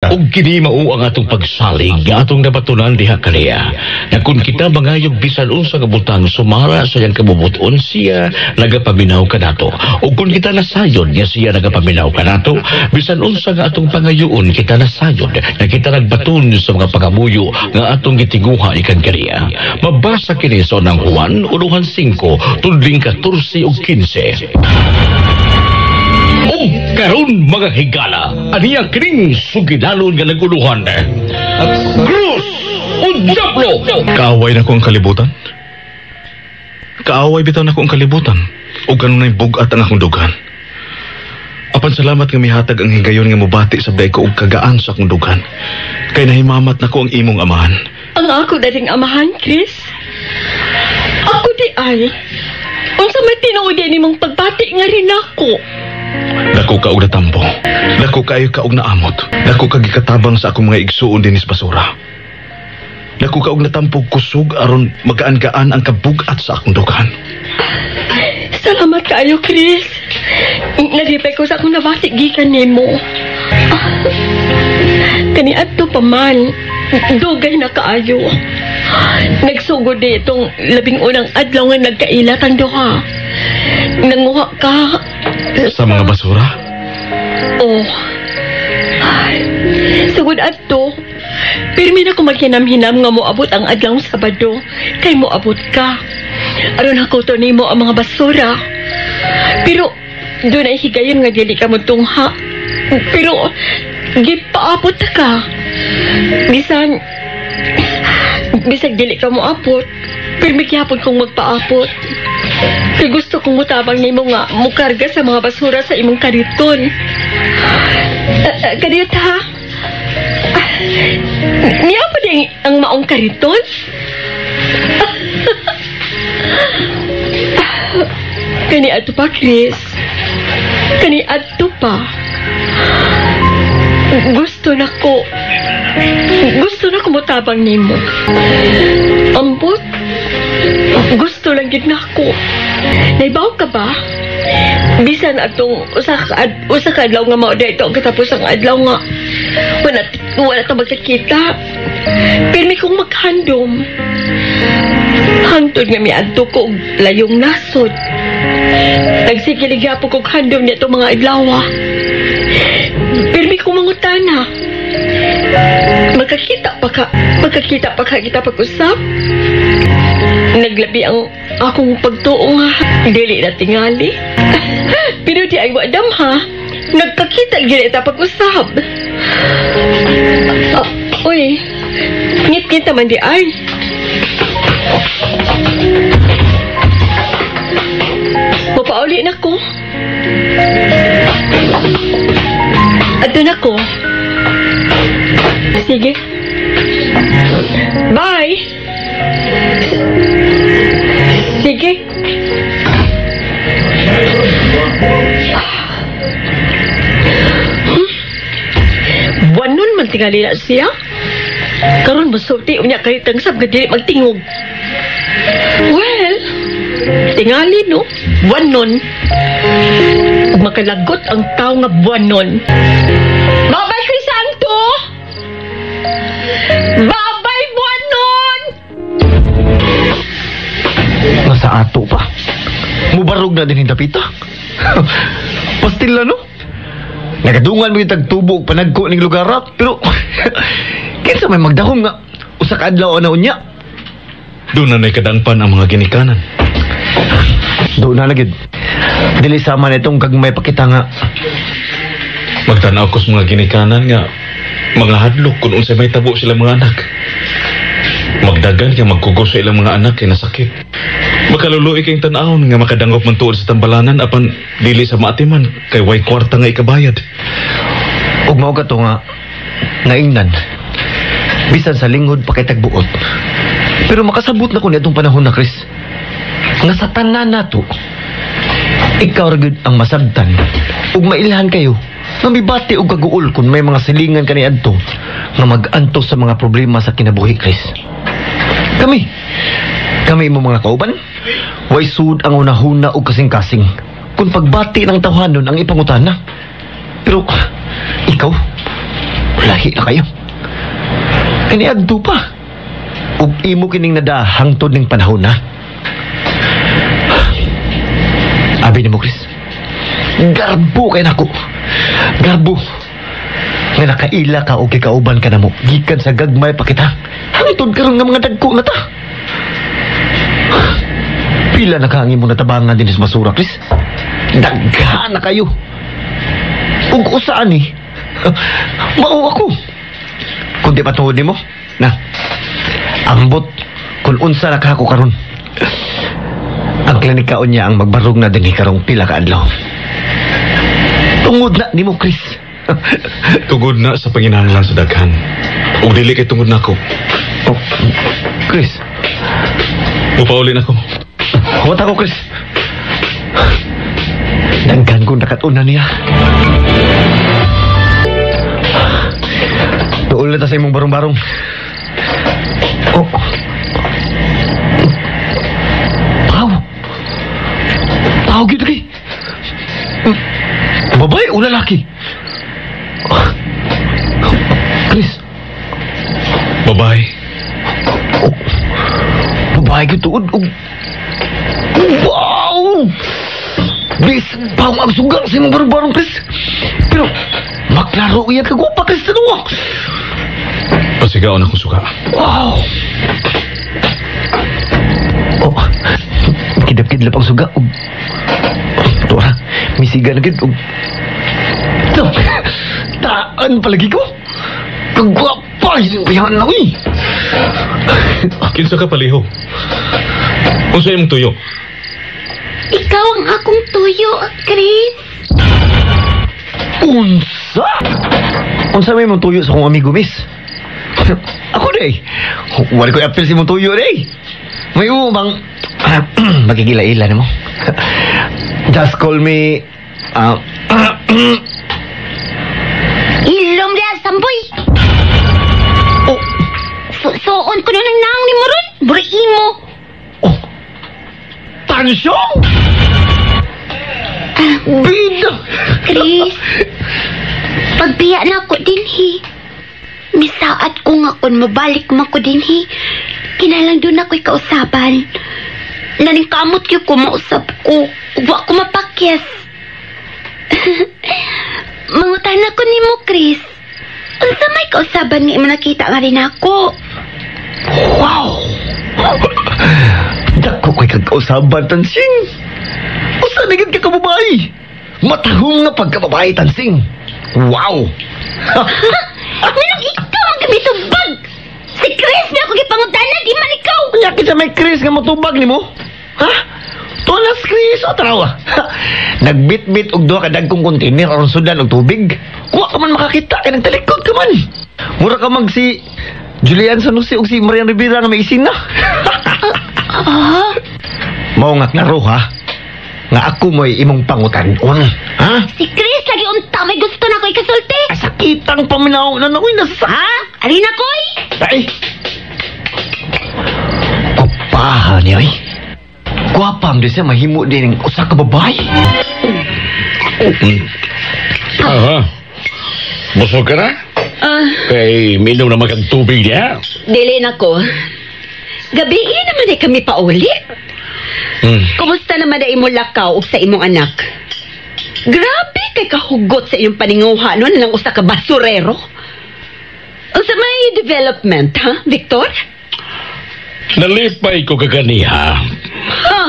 Ug kini mao ang atong pagsalig nga atong nabatunan diha kaniya. Na kung kita mangayog bisan unsa nga butang sumara sa iyang kabubuton, siya nagapaminaw kanato. Ug kung kita nasayon nga siya nagapaminaw kanato, bisan unsa nga atong pangayoon, kita nasayon nga kita nagbaton sa mga pangamuyo nga atong gitinguha ikan kaniya. Mabasa kini sa Unang Juan, uluhan 5, tudling 14 ug 15. Ug karon, mga higala, aniya kining sugilanon nga naguluhan. Krus o Diablo! Kaaway na ko ang kalibutan. Kaaway bitaw nako ang kalibutan. O kanunay bug-at ang akong dughan. Apan salamat nga mihatag ang higayon nga mobati sa biay ko og kagaan sa akong dughan. Kay nahimamat nako ang imong amahan. Ang ako na ring amahan, Chris. Ako di ay. Unsa may tinuod nimong pagbati nga rin ako? Dako ka og natampo. Dako kaayo ka og naamot. Dako ka gikatabang sa akong mga igsuon dinis basura. Dako ka og natampog kusog aron magaan-gaan ang kabug-at sa akong dughan. Salamat kaayo, Chris. Nalipay ko sa akong nabati gikan nimo. Ah, kani adto pa man, dugay na kaayo. Nagsugod di itong 11 adlaw nga nagkaila tang duha. Nanguha ka sa mga basura? Oh. Ay, sugod adto, pirmi na ko maghinam-hinam nga moabot ang adlaw Sabado, kay moabot ka. Aron hakuto nimo ang mga basura. Pero doon ay higayon nga dili ka mo tungha. Pero gipaabot ta ka. Bisag dili ka moabot, pirmi gyapon kong magpaabot. Kay gusto kong mutabang nimo nga mukarga sa mga basura sa imong kariton. Kadiyot ha? Ah, niya pa din ang maong kariton? Kani adto pa, Chris. Kani adto pa. Gusto na ko. Gusto na ko mutabang nimo. Ambot. Gusto lang gid nako. Naibaw ka ba? Bisan atong usa ka adlaw nga mao dito ang katapusang adlaw nga wala ta magkakita. Pirmi kong maghandom. Hangtod nga miadto ko og layong nasod. Nagsigilig gyapon kog handom niya itong mga adlaw. Pirmi kong mangutana. Magkakita pa ka kita pag-usap. Naglabi ang akong pagtuo nga dili na tingali. Pero di ay wadam ha. Nagkakita gid ta pag-usap. Uy, ngit-ngit naman di ay. Mapauli na ko. Adto na ko. Sige. Bye. Sige. Buwanon man tingali na siya. Karon masulti unya kay tangsab nga dili magtingog. Well, tingali no, buwanon. Ug makalagot ang tawo nga buwanon. Bye-bye, Crisanto! Bye-bye, buwanon! Nasa ato pa. Mubarog na din hindapita. Pastil na, no? Nagadungan mo yung tagtubo og panagko ning lugar ra, pero kinsa may magdahom nga usa ka adlaw na unya. Doon na na'y kadangpan ang mga ginikanan. Doon na lagi. Dili sama na itong kagmay pakita nga. Magtanaw ko sa mga ginikanan nga mga hadlok kung unsay may tabo sila mga anak. Magdagan nga magkugos sa ilang mga anak kay nasakit. Makaluluoy kayong tan-awon nga makadangop man tuod sa tambalanan apan dili sa maatiman kay way kwarta nga ikabayad. Ug mao ka to nga naingnan. Bisan sa lingod pa kay tagbuot. Pero makasabot na ko niadtong panahon na, Chris. Nga sa tanan nato, ikaw ra gyud ang masabtan ug mailhan kayo nga mibati og kaguol kung may mga silingan kaniadto nga mag-antos sa mga problema sa kinabuhi, Chris. Kami imong mga kauban, way sud ang unahuna og kasing-kasing kung pagbati ng tawhanon ang ipangutana. Pero ikaw, Lahi na kayo. Kaniadto pa. Ug imo kining nada hangtod ning panahon na. Abi nimo, Chris. Garbo kay nako. Garbo. Nga nakaila ka o kikauban ka na mo. Gikan sa gagmay pa kita. Hangtod karon nga mga dagko na ta. Pila na ka ang imong natabangan din sa basura, Chris. Daghan na kayo. Ug usaan eh. Mao ako. Kung di patuod nimo, na. Ambot kung unsa na kako karon. Ang klinika unya ang magbarog na dinhi karong pila ka adlaw. Tungod na nimo, Chris. Tungod na sa panginahanglan sa daghan. Ug dili kay tungod nako. Oh, Chris. Mupauli na ko. Huwag ako, Chris. Daghan kong nakatuna niya. Tuol na ta sa imong barong-barong. Oh. Tao. Tao gyud kay. Babae o lalaki? Chris. Babae. Oh. Babae gyud tuod. Oh. Wow! Bisan pa ang suga sa imong barong-barong, Chris. Pero maklaro iya kagwapa, Chris. Ano? Pasigaon akong suka. Wow! Oh, kidap-kidlap ang suga. Oh. Tora, misiga na gid. Oh. Taan palagi ko. Kagwapa, yung bayan na, uy. Kinsa ka palihog? Unsa imong tuyo? Ikaw ang akong tuyo, Chris. Unsa? Unsa may mong tuyo sa akong amigo, miss? Ako day. Wala ko i-appeal si mong tuyo day. May bang magigila-ila nimo. Just call me Ilom diha, samboy. Oh. Suon ko na ng naong ni mo ron. Buri imo. Oh. Tansyong! Bida! Chris, pagbiya na ako dinhi. Misaat ko nga kung mabalik man ko dinhi, kinalang doon ako'y kausaban. Naningkamot yun ko mausap ko, ug wa ko mapakyas. Mangutan ako ni mo, Chris. Unsa may kausaban nga imo nakita nga rin ako? Wow! Dako ko'y kagkausaban, Tansing. Usa na gid ka kababae. Matahong nga pagkababae, Tansing. Wow! Minong ikaw ang gamitubag! Si Chris na ako gipangutana, di man ikaw! Kanya kita may Chris nga motubag nimo? Ha? Tulas Chris o tarawa. Nagbitbit og duha ka dagkong container aron sudan og tubig. Wa ka man makakita kay nagtalikod ka man. Mura ka mag si Julian Sanusi og si Marian Rivera nga may isin na. Ah, Mao nga klaro ha. Nga ako mo'y imong pangutan-on. Ha? si Chris lagi unta may gusto na ko ikasulti. Sakitang paminaw na nakoy nasa. Ha? Alin ako'y? Ay! Kupaha niya ay. Gwapa mo siya mahimo din ng usa ka babae. Aha. Busog ka na? Kay minom na kang tubig niya. Dili na ko. Gabi naman ay kami pauli. Kumusta naman ay imo lakaw ug sa imong anak? Grabe kay kahugot sa iyong paninguha no lang usa ka basurero. Unsa may development, ha, Victor? Nalipay ko kaganiha. Ha?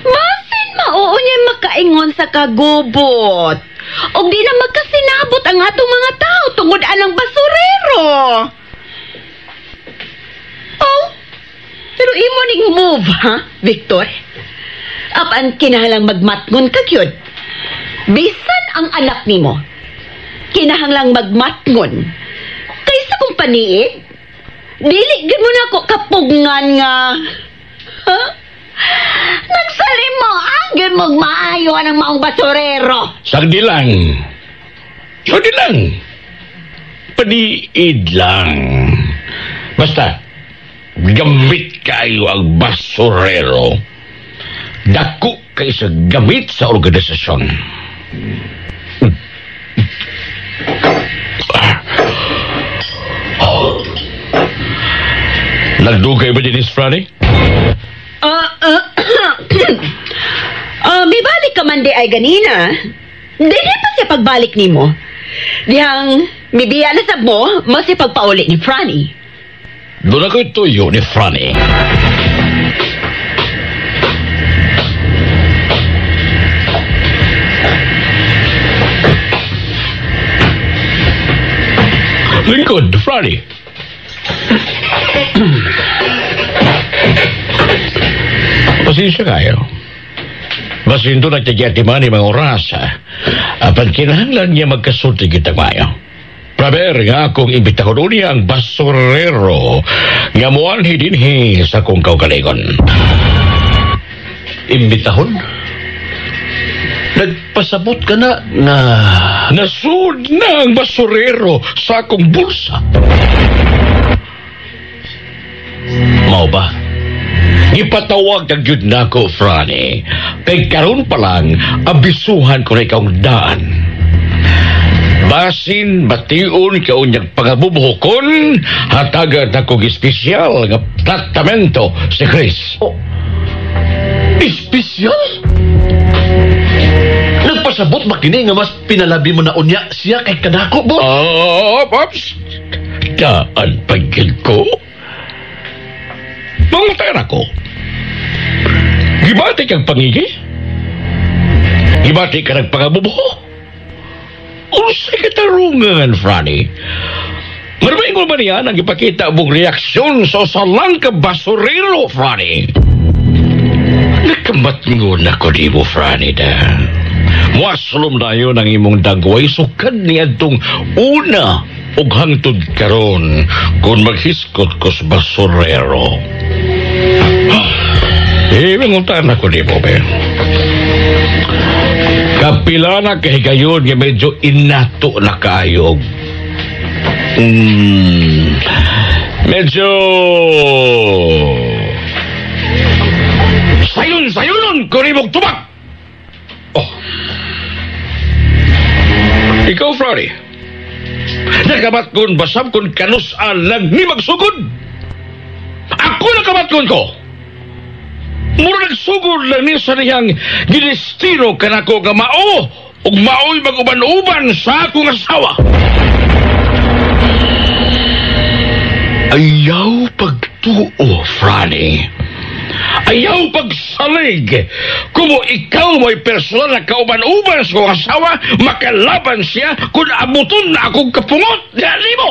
Basin mao niya makaingon sa kagubot. Og di na magkasinabot ang atong mga tao tungod anang basurero. Oh, pero imo ning move, ha, Victor? Apan kinahanglang magmatngon ka gyud. Bisan ang anak nimo, kinahanglang magmatngon. Kaysa kung paniid, dili gyud mo na ko kapugngan nga. Ha? Nagsalim mo, ang mong maayo ang maong basurero. Sagdi lang. Sagdi lang. Paniid lang. Basta, gamit kayo ang basurero. Dako kay sa gamit sa organisasyon. Nagdugay ba din is Franny? Mibalik ka man di ay ganina. Dili pa siya pagbalik nimo. Dihang mibiya na sab mo, mas pagpauli ni Franny. Doon ako'y tuyo ni Franny. Lingkod, Franny. Pasensya kayo. Basin doon nagtigyatiman ni mga oras. Apan kinahanglan niya magkasulti kitang mayo. Praber nga akong imbitahon niya ang basurero nga muanhi dinhi sa akong kaugalingon. Imbitahon? Nagpasabot ka na nga... Nasud na ang basurero sa akong bulsa. Mao ba? Gipatawag ang gyud nako, Franny. Kay karon pa lang, abisuhan ko na ikaw ang daan. Basin, bation, kaunyag pangabubuhokon, hatagan akong espesyal nga tratamento si Chris. Oh, espesyal? Nagpasabot ba kini nga mas pinalabi mo na unya siya kay kanako, boss? Oh, pops! Daan pagyud ko? Mangutayan ako. Gibati kang pangigi? Gibati ka nagpangabubuho? Unsay katarungan, Franny? Marbaingon ba niya nang ipakita mong reaksyon sa usalang ka basurero, Franny? Nakamatngon ako di mo, Franny, da. Muaslom na yun ang imong dagway sukad niya itong una ug hangtod karon kung maghiskot ko sa basurero. Eh, manguntaan ako di mo, be. Kapila na kahigayon nga medyo inato na kayo. Medyo... Sayon-sayonon ko rin mong tubak! Oh. Ikaw, Franny. Nakabat kun basab kun kanus-an lang ni magsugod. Ako nakabat kun ko. Mura nagsugod lang ni sa niyang gidestino kanako nga mao ug mao'y mag-uban-uban sa akong asawa. Ayaw pagtuo, Franny. Ayaw pagsalig. Kumo ikaw mo'y personal na kauban-uban sa akong asawa, makalaban siya kung abuton na akong kapungot. Dali mo!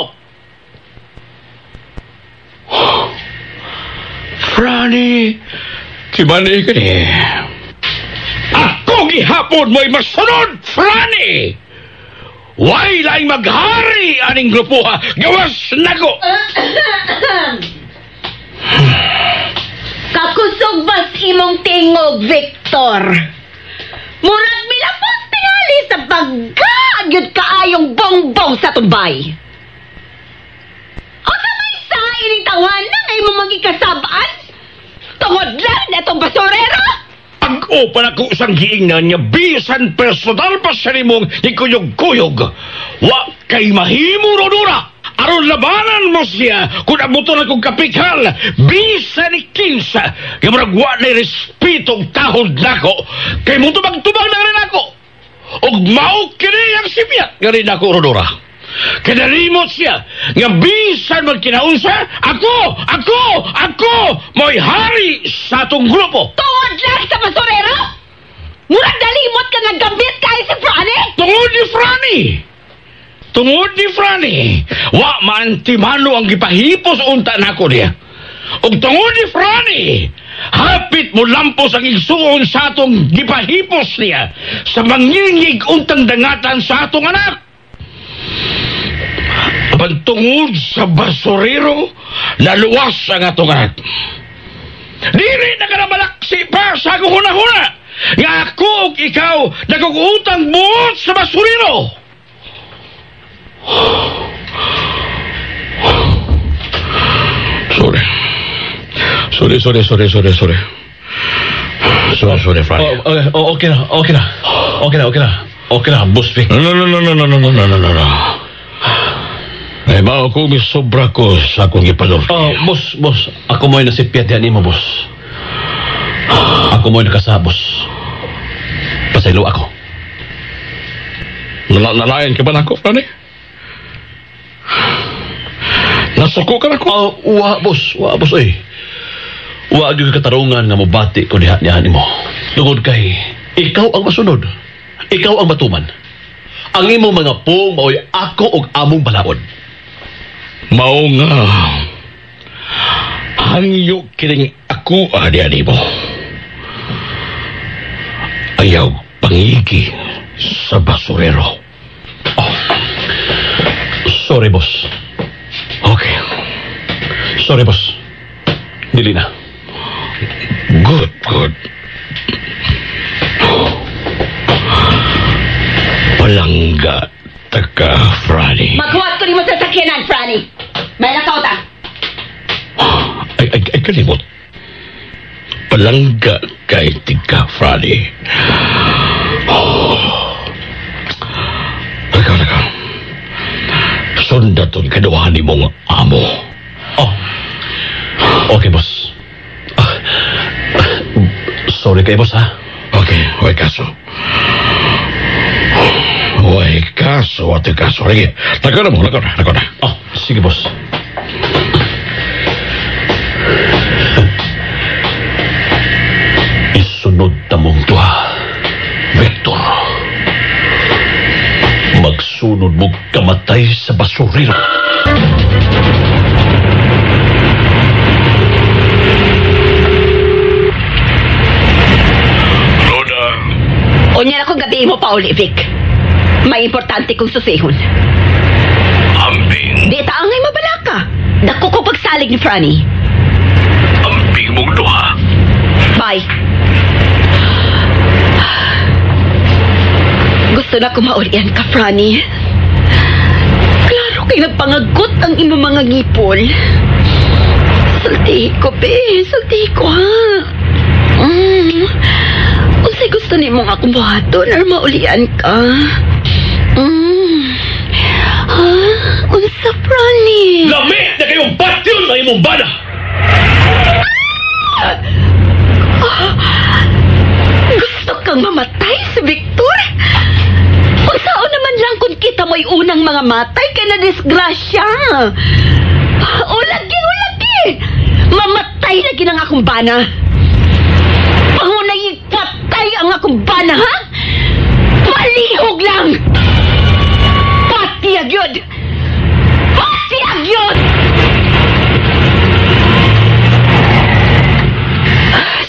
Franny, tibani ka ni. Ako gihapon mo'y masunod, Franny! Way laing maghari aning grupuha, gawas nako! Kakusog bas imong tingog, Victor? Murag milapos tingali sa pagkaagyod kaayong bongbong sa tumbay. O sa may sa ining tawanan nga imong magikasabaan? Tungod lang na itong basurero? Pag-o pa na ko usang giingnan niya, bisan personal pa siya nimong ikuyog-kuyog. Wa kay mahimo, Rodora! Aron labanan mo siya kung abuto na kong kapital, bisan ni Kinsa, nga murag wa na respetong tahod nako, kay mo tubag-tubag na rin ako. Og mao kini ang sibya nga rin ako, Rodora. Kinalimot siya nga bisan magkinaunsa, ako, ako, ako, mo'y hari sa atong grupo. Tungod lang sa basurero? Murag nalimot ka nga gambit kay si Franny? Tungod ni Franny! Tungod ni Franny, wa man timano ang gipahipos unta nako niya. Ug tungod ni Franny, hapit mo lampos ang igsuon sa atong gipahipos niya sa mangingig untang dangatan sa atong anak. Apan tungod sa basurero, naluwas ang atong anak. Dili na ka na malaksi pa sa akong hunahuna nga ako ug ikaw nagugutang buot sa basurero. Sorry. Sorry, sorry, sorry, sorry, sorry. Sorry, sorry, Franny. Oh, okay na, okay na. Okay na, okay na. Okay na, Boss Vic. No, no, no, no, no, no, no, no, no, no. Ay, mao ko misobra ko sa akong ipanulti. Oh, boss, boss. Ako mo'y nasipyat yan mo, boss. Ako mo'y nakasabos. Pasaylo ako. Nalain ka ba nako, Franny? Nasuko ka nako? Oh, wa, boss. Wa, boss, eh. Wa gyud katarungan nga mobati ko diha niya nimo. Tungod kay ikaw ang masunod. Ikaw ang matuman. Ang imong mga pung mao'y ako og among balaod. Mao nga. Hangyo kining ako diha nimo. Ayaw pangigi sa basurero. Oh. Sorry, boss. Okay. Sorry, boss. Dili na. Good, good. Palangga, taka, Franny. Maghuwat ko nimo sa sakyanan, Franny. May lakaw ta. Ay, ay, ay, kalimot. Palangga kay tika, Franny. Oh. Lakaw, lakaw. Sundaton kaduha ni mong amo. Oh. Okay, boss. Sorry kay boss, ha? Okay, way kaso. Way kaso, ate kaso. Lagi, lakaw na mo, lakaw na, lakaw na. Oh, sige, boss. Isunod na mong duha, Victor. Magsunod mo kamatay sa basurero. Roda. Unya na kong gabi mo pa uli, Vic. May importante kong susihon. Ambing. Di ta angay mabalaka. Dako ko pagsalig ni Franny. Ambing mong duha. Bye. Gusto na ko maulian ka, Franny. Klaro kay nagpangagot ang imong mga ngipol. Sultihi ko, be. Sultihi ko, ha? Unsay gusto nimo nga akong buhaton or maulian ka? Ha? Unsa, Franny? Lami na kayong batyon ng imong bana! Gusto kang mamatay si Victor? Unsaon naman lang kung kita mo'y unang mga matay kay na disgrasya. O lagi, o lagi! Mamatay lagi ng akong bana. Pangunay patay ang akong bana, ha? Palihog lang! Patiyag yun! Patiyag yun!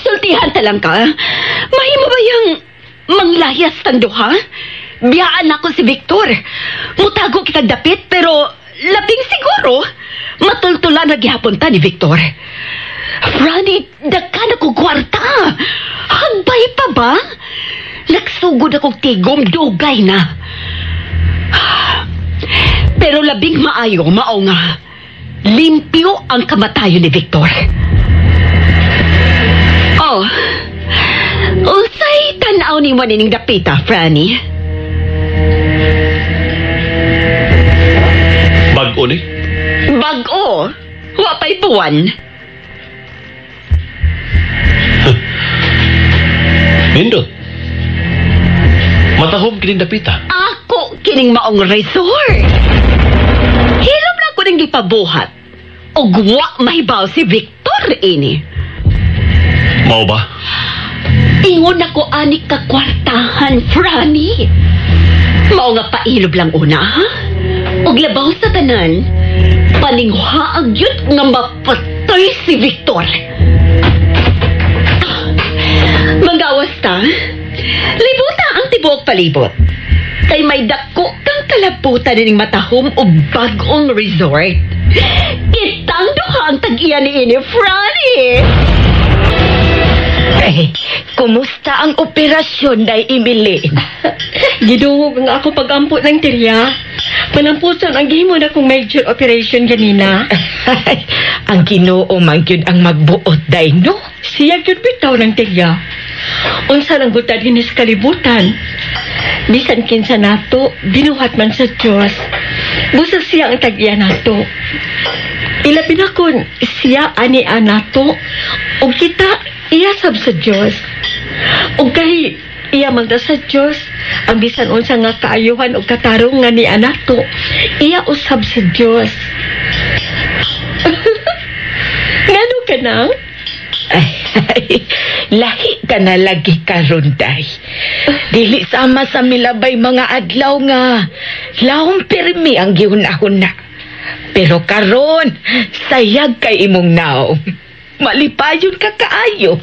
Sultihan ta lang ka. Mahimo ba yung manglayas tando, ha? Biyaan ako si Victor. Mutago kitag dapit, pero labing siguro, matultulan na gihapon ta ni Victor. Franny, dagkan ako kwarta. Hagbay pa ba? Nagsugod akong tigom, dugay na. Pero labing maayo, mao nga. Limpyo ang kamatayon ni Victor. Oh, unsay tan-aw nimo nining dapita, Franny? Bag-o ni? Bag-o? Wa pa'y buwan. Nindot. Matahom kining dapita. Ako kining maong resort. Hilom lang ko ning gipabuhat. Og wa mahibaw si Victor ini. Mao ba? Ingon ako ani ka kwartahan, Franny. Mao nga pailob lang una, ha? Og labaw sa tanan, paninghaag yun nga mapatay si Victor. Manggawas ta, libuta ang tibuok palibot. Kay may dako kang kalabutan nining matahom og bag-ong resort. Kitang duha ang tag-iya ni ini, Franny. Eh, kumusta ang operasyon, Day Emily? Giduhog ang ako pag-ampo ng tirya. Panampusan ang gihimo na kong major operation ganina. Ang Ginoo man gyud ang magbuot, Day, no? Siya gyud bitaw ng tirya. Unsa lang buta dinis kalibutan. Bisan kinsa nato, binuhat man sa Dios. Busa siya ang tag-iya nato. Ilabi na kun siya ani nato, ug kita iya sab sa Dios. Ug kay iya man ta sa Dios, ang bisan unsa nga kaayuhan ug katarong nga ni nato, iya usab sa Dios. Ngano ka nang? Ay, ay, lahi ka na lagi karon, day. Dili sama sa milabay mga adlaw nga laom pirmi ang gihuna-huna. Pero karon, sayag kay imong naong. Malipayon ka kaayo.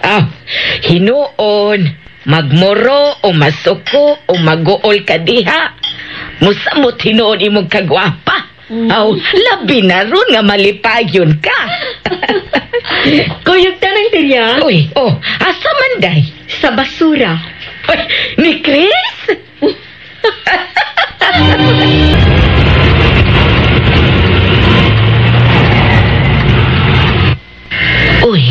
Ah, hinuon, magmuro o masuko o maguol ka diha. Musamot hinuon imong kagwapa. Aw, labi na ron nga malipayon ka. Kuyog tanang tirya. Uy, oh, asa man day? Sa basura. Uy, ni Chris? Uy,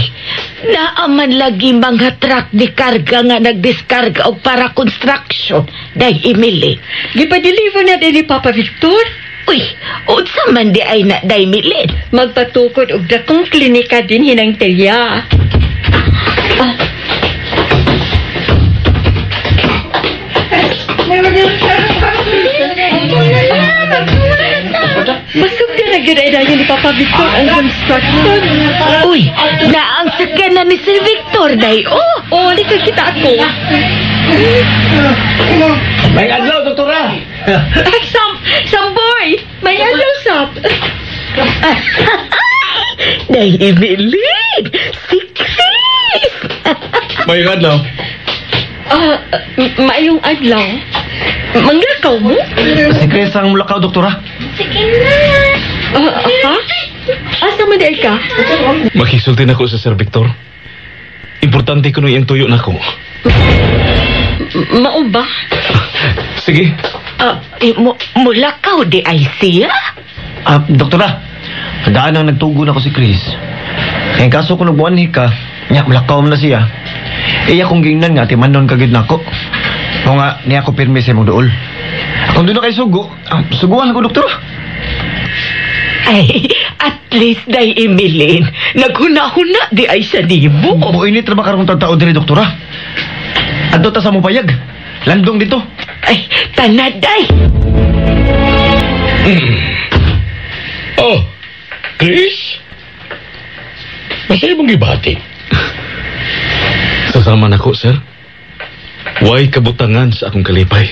naaman lagi mga truck ni karga nga nagdiskarga og para construction. Day, Emily. Gipa-deliver na din ni Papa Victor. Uy, unsa man di ay na, day, Milin? Magpatukod og dakong klinika din hinang tirya. Ah. Basog na na gyud ay dayon ni Papa Victor ang construction. Uy, naang sakyan na ni Sir Victor, day. Oh, oh, di ka kita ako. May adlaw, doktora. Ay, Samboy! May adlaw, Sap. Day, Emily! Si Chris! May adlaw. Ah, maayong adlaw. Manglakaw mo? Si Chris ang mulakaw, doktora. Sige na. Ha? Asa man di ka? Makisulti na ko sa Sir Victor. Importante ko iyang tuyo nako. Mao ba? Sige. Mulakaw di ay siya? Ah, doktora. Daan ang nagtugo na ko si Chris. Kaya kaso kung nagbuanhi ka, nya, mulakaw man na siya. Iya kong gingnan nga, timanon ka gid nako. O nga, niya ako pirmi sa imong duol. Kung doon na kay sugo, suguan ko, doktora. Ay, at least, day Emilin, naghuna-huna di ay siya nimo. Muinit ra ba karong tao diri, doktora? Adto ta sa mupayag. Landong dito. Ay, tanaday. Oh, Chris? Masaya mong gibati. Sasama na ko, sir. Way kabutangan sa akong kalipay.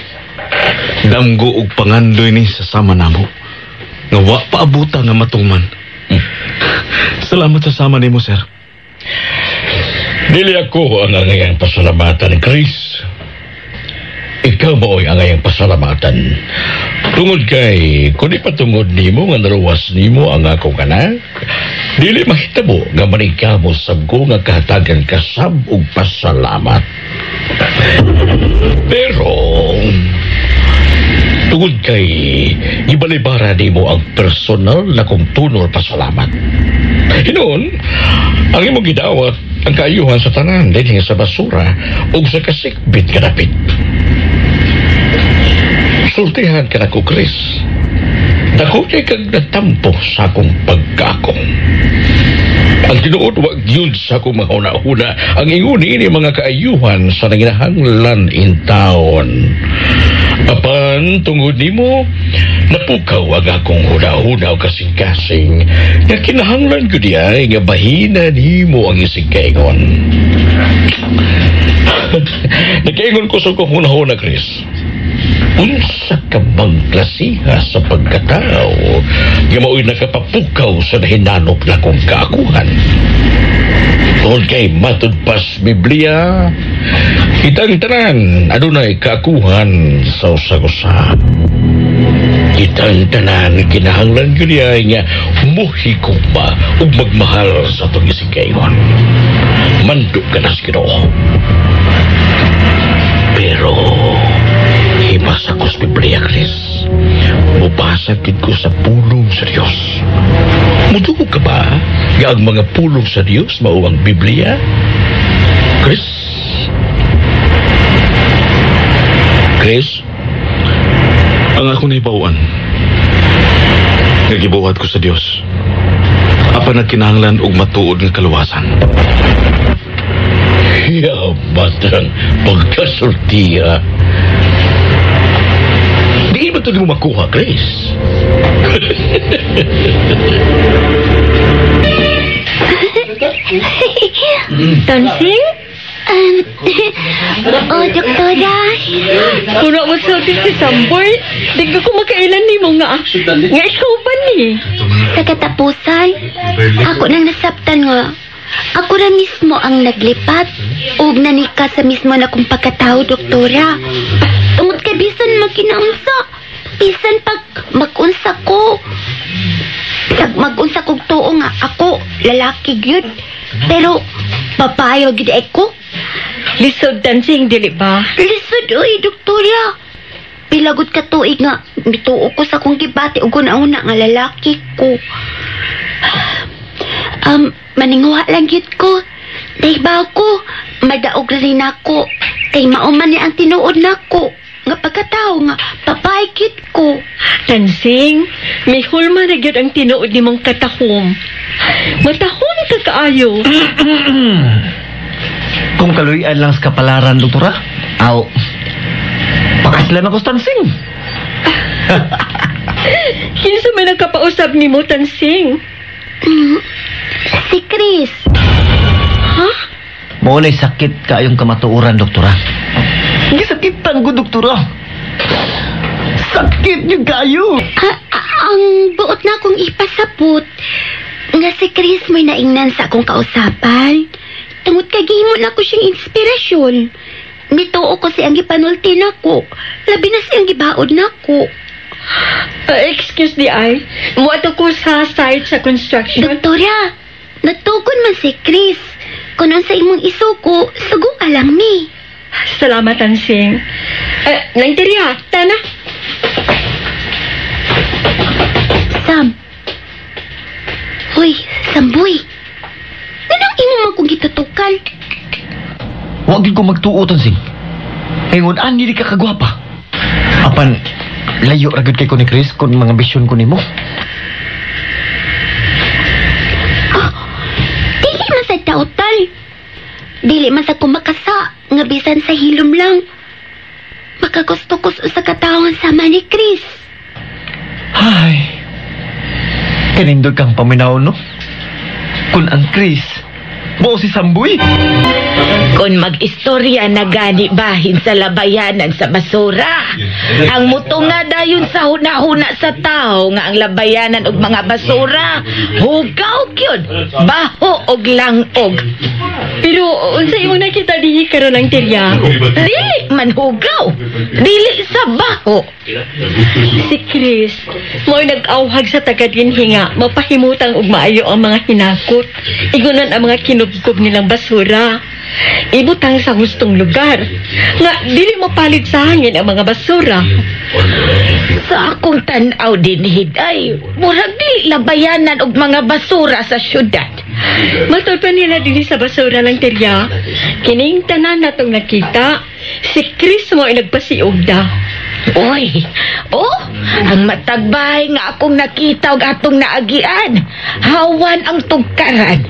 Damgo og pangandoy ni sasama namo. Nga wa paabutan nga matuman. Salamat sa sama nimo, sir. Dili ako ang angayang pasalamatan, Chris. Ikaw mao'y angayang pasalamatan. Tungod kay, kung di patungod nimo nga naruwas nimo ang akong anak, dili mahitabo nga manigkamo sab ko nga kahatagan kasab og pasalamat. Pero, tungod kay, ibalibara nimo ang personal na kong tunol pasalamat. Hinuon, ang imong gidawat ang kaayuhan sa tanan dinhi sa basura ug sa kasikbit kadapit. Sultihan ka na ko, Chris. Dako kay kag natampo sa akong pagkaakong. Ang tinuod wa gyud sa akong mahuna-huna ang ingon ini mga kaayuhan sa nanginahanglan in town. Apan tungod nimo, napukaw ang akong huna-huna o kasing-kasing nga kinahanglan ko diay nga bahina nimo ang isig kaingon. Nakaingon ko sa akong huna-huna, Chris. Unsa ka bang klasiha sa pagkatao nga mao'y nakapapukaw sa nahinanop na kong kaakuhan? Tungod kay matud pas Biblia, kitang tanan adunay kaakuhan sa usa-usa. Kitang tanan kinahanglan gyud niya nga muhigugma ug magmahal sa atong isig-kaingon. Mando ka na sa Ginoo. Pero hibasa ko sa Biblia, Chris. Mubasa gid ko sa pulong sa Dios. Mudugo ka ba nga ang mga pulong sa Dios mao ang Biblia? Chris? Chris? Ang ako nahibaw-an, nga gibuhat ko sa Dios, apan nagkinahanglan og matuod nga kaluwasan. Yabat ang pagkasultiya. Di ba ito mo makuha, Chris? Tansing? Oh, doktora. Kuno mo sulti si Samboy. Di ko makailan nimo nga. Nga ikaw ba ni? Sa katapusan, ako nang nasabtan nga. Ako ra mismo ang naglipat ug nanika sa mismo na kong pagkatao, doktora. Tungod kay bisan magkinaunsa, bisan pag magunsa ko. Pag magunsa kog tuo nga ako, lalaki gyud. Pero babae gyud ay ko. Lisod Tansing, dili ba? Lisod oy, doktora. Pilagot ka tuig nga mituo ko sa akong gibati ug una nga lalaki ko. Maninguha lang gyud ko. Nahibaw ko, madaog ra rin ako. Kay mao man ni ang tinuod nako nga pagkatao nga babae gyud ko. Tansing, may hulma na gyud ang tinuod nimong katahom. Matahom ka kaayo. Kung kaluyan lang sa kapalaran, doktora, aw, pakaslan ako sa Tansing. Kinsa may nagkapausab nimo, Tansing? Si Chris. Ha? Mao na'y sakit kaayong kamatuoran, doktora. Gisakitan ko, doktora. Sakit yung kayo. Ang buot na akong ipasabot nga si Chris mo'y naingnan sa akong kausapan. Tungod kay gihimo na ko siyang inspirasyon. Mituo ko siyang gipanulti nako. Labi na siyang gibaod nako. Excuse di ay. Muadto ko sa site sa construction. Doktora, natugon man si Chris. Kung sa imong isuko, sugo ka lang mi. Salamat, Tansing. Nang diri ha, tana. Sam. Hoy, Samboy. Anong imo man kong gitutukan? Wag gyud ko magtuo, Tansing. Ingon ani di ka kagwapa. Apan, layo ra gyud kay ko ni Chris kung mga bisyon ko nimo. Dili man sa dautal. Dili man sa kumakasa nga bisan sa hilom lang. Makagusto ko sa usa ka tawo nga sama ni Chris. Ay. Kanindot kang paminaw, no? Kung ang Chris, mao si Samboy. Kung mag-istorya na gani bahin sa labayanan sa basura. Ang mutunga dayon sa huna-huna sa tao nga ang labayanan og mga basura, hugaw gyud, baho og langog. Pero unsa imong nakita dinhi karon ang tirya? Dili man hugaw, dili sa baho. Si Chris, mo'y nag-awhag sa taga dinhi nga mapahimutang og maayo ang mga hinakot. Igunan ang mga kinubkob nilang basura. Ibutang sa gustong lugar nga dili mapalit sa hangin ang mga basura. Sa akong tan-aw din hiday, murag dili labayanan og mga basura sa syudad. Matod pa nila dinhi sa basura ng tirya. Kining tanan natong nakita, si Chris mo ay nagpasiog da. Uy, oh, ang matagbay nga akong nakita og atong naagian. Hawan ang tugkaran.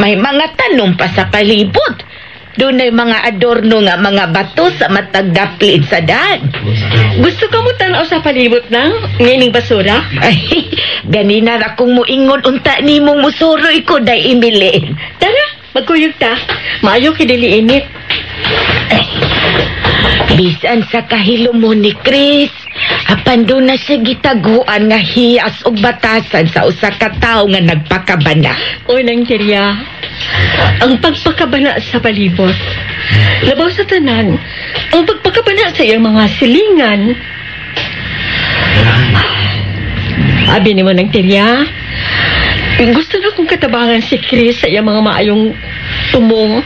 May mga tanom pa sa palibot. Dunay mga adorno nga mga bato sa matag daplin sa daan. Gusto ka mo tanaw sa palibot nang ngining basura? Ay, ganina ra kong muingon unta nimong musuroy ko day Emily. Tara, magkuyog ta. Maayo kay dili init. Ay, bisan sa kahilom mo ni Chris, apan doon na siya gitaguan nga hiyas og batasan sa usa ka tawo nga nagpakabana. Oy, nang tirya. Ang pagpakabana sa palibot. Labaw sa tanan, ang pagpakabana sa iyang mga silingan. Abi ni mo nang tirya, gusto na kong katabangan si Chris sa iyang mga maayong tumong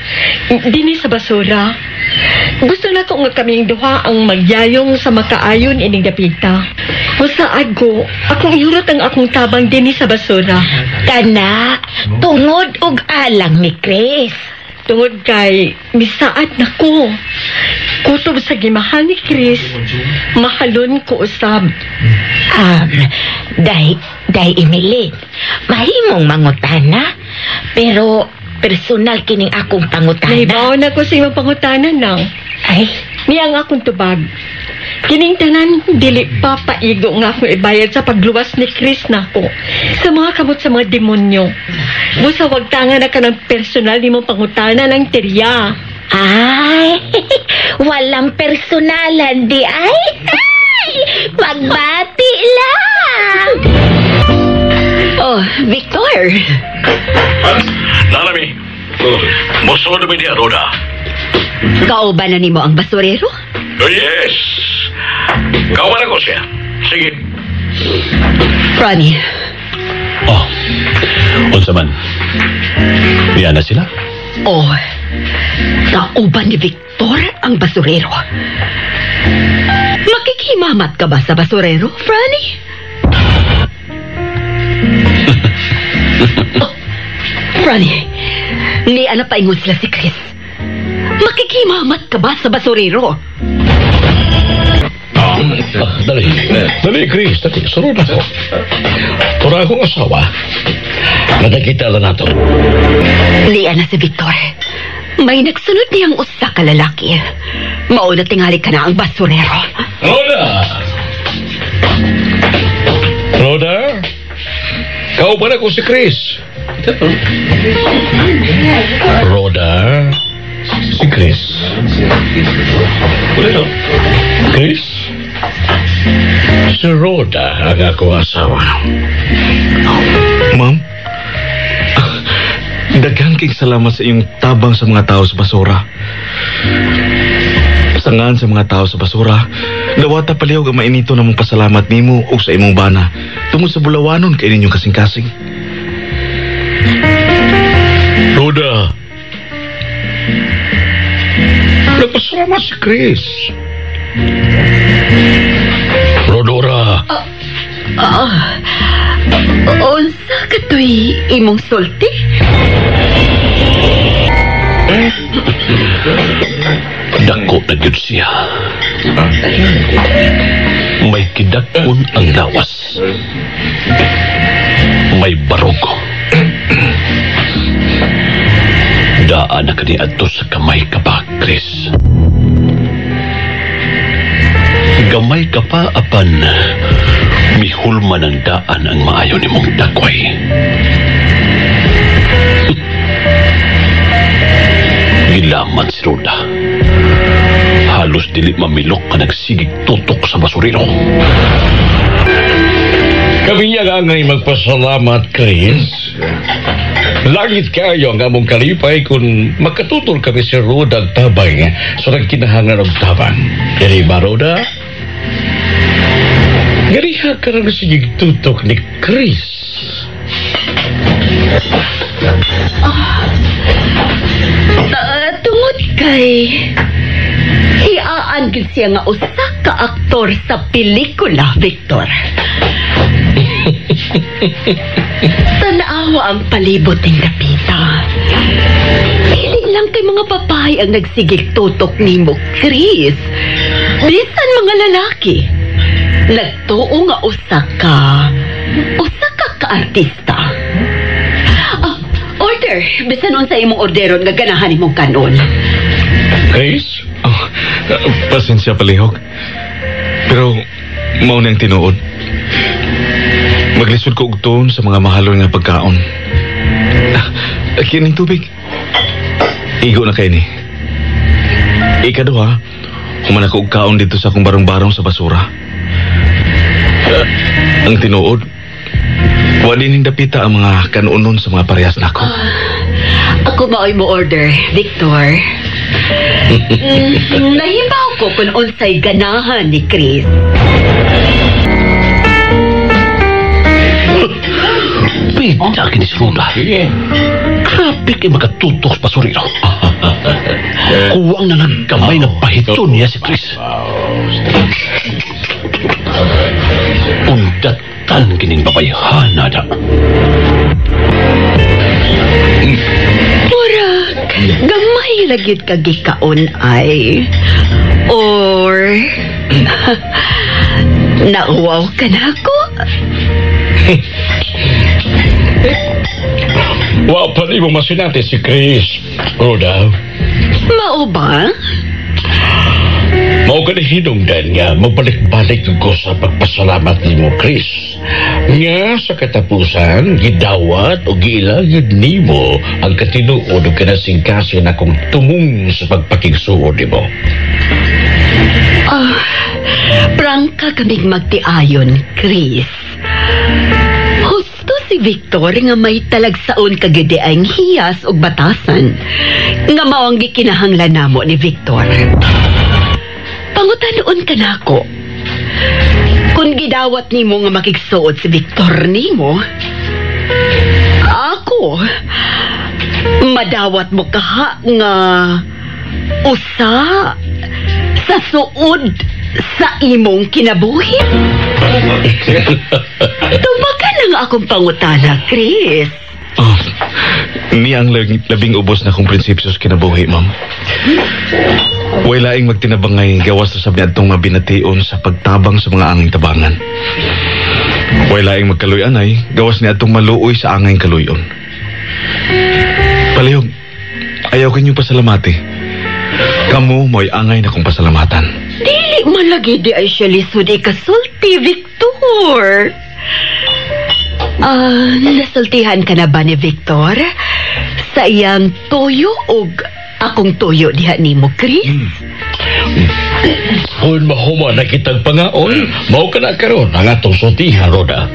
dinhi sa basura. Gusto na ko nga kaming duha ang magyayong sa makaayon ining dapita. Masaad ko, akong ihurot ang akong tabang dinhi sa basura. Kana, tungod og alang ni Chris. Tungod kay misaad na ko. Kutob sa gimahal ni Chris, mahalon ko usab. Day Emily, mahimong mangutana, pero personal kining akong pangutana. Nahibaw na ko sa imong pangutana nang. Ay, Niya ang akong tubag. Kining tanan, dili pa paigo nga akong ibayad sa pagluwas ni Chris nako sa mga kamot sa mga demonyo. Busa wag tanga na ka ng personal nimong pangutana ng terya. Ay, walang personalan di ay. Ay, pagbati lang. Oh, Victor. Nalami, mosunod mi diha, Roda. Kauban na nimo ang basurero? Oh, yes. Kauban ako siya. Sige. Ronnie, Oh, unsa man? Niya na sila? oh, kauban ni Victor ang basurero. Makikimamat ka ba sa basurero, Franny? Oh, Franny, ni ana paingon sila si Chris. Makikimamat ka ba sa basurero? Dali. Dali, Chris. Dali. Sunod ako. Pero akong asawa, nakakita na nato. Liya na si Victor. May nagsunod niyang usa ka lalaki. Mauna tingali ka na ang basurero. Roda! Roda? Kauban ako si Chris. Roda? Si Chris. Chris? Si Roda ang akong asawa. Ma'am, daghan kay salamat sa iyong tabang sa mga tao sa basura. Sangan sa mga tao sa basura, dawata palihog ang mainito na mong pasalamat nimo o sa imong bana tungod sa bulawanon kay ninyong kasing-kasing. Roda! Nagpasalamat si Chris. Rodora, Unsa katoy imong sulti? Dako na gyud siya. May kidakon ang lawas. May barog. Daan na kaniadto sa kamay ka pa, Chris. Gamay ka pa apan mihulman ang daan ang maayo nimong dakway. Gilaman si Roda. Halos dili mamilok ka nagsigig tutok sa basurero. Kami niya nga ngay magpasalamat, Chris. Langit kayo ang among kalipay kung makatutol kami si Roda ang tabang sa nagkinahangan og tabang. Dili ba, Roda? Gariha ka rin sigig tutok ni Chris. Tungod kay hiaan gid siya nga usa ka aktor sa pelikula, Victor. Tanawa ang palibot ng dapita. Dili lang kay mga babae ang nagsigig tutok nimo, Chris. Bisan mga lalaki. Nagtuo nga usa ka ka artista. Order, bisan unsa imong orderon nga ganahan imong kanon. Chris? Oh, pasensya palihog. Pero mao na ang tinuod. Maglisod ko og tuon sa mga mahalon nga pagkaon. Kining tubig. Igo na kay ni. Ikaduha, human ako og kaon dito sa akong barong-barong sa basura. Ang tinuod, wa din dapita ang mga kanunon sa mga parehas nako. Ako maoy mo order, Victor. Nahibaw ko kung unsay ganahan ni Chris. Pita kini si Roda. Grabe kay makatutok sa basurero. Kuwang na nagkamay na pahiton niya si Chris. Undatan kining babayhana da. Murag. Gamay ra gyud ka gikaon ay. Or nauwaw ka na ako? Wa pa nimo masinati si Chris, Roda. Mao ba? Mao ka hinungdan nga magbalik-balik ko sa pagpasalamat nimo, Chris. Nga sa katapusan, gidawat o giila gyud nimo ang katinuod o kinasingkasin akong tumong sa pagpakigsuod nimo. Ah, prangka kaming magtiayon, Chris. Husto si Victor nga may talagsaon kagidi ang hiyas og batasan nga mao ang gikinahanglan namo ni Victor. Pangutanon ka nako. Kung gidawat nimo nga makigsuod si Victor nimo, ako, madawat mo kaha nga usa sa suod sa imong kinabuhi. Tubakan lang akong pangutana, Chris. Oh, niya ang labing ubos na kong prinsipyo sa kinabuhi, ma'am. Way laing magtinabangay gawas sa sabi atong mabination sa pagtabang sa mga anging tabangan. Way laing magkaluyan ay gawas ni atong maluoy sa anging kaluyon. Palihog, ayaw kanyong pasalamati. Kamu mo'y angay na kong pasalamatan. Dili man lagi di ay siya lisod ikasulti, Victor. Ah, nasultihan ka na ba ni Victor? Sa iyang toyo og akong toyo diha nimo, Chris? Kung mahuma na kitang pangaon, mao ka na karon ang atong sultihan, Roda.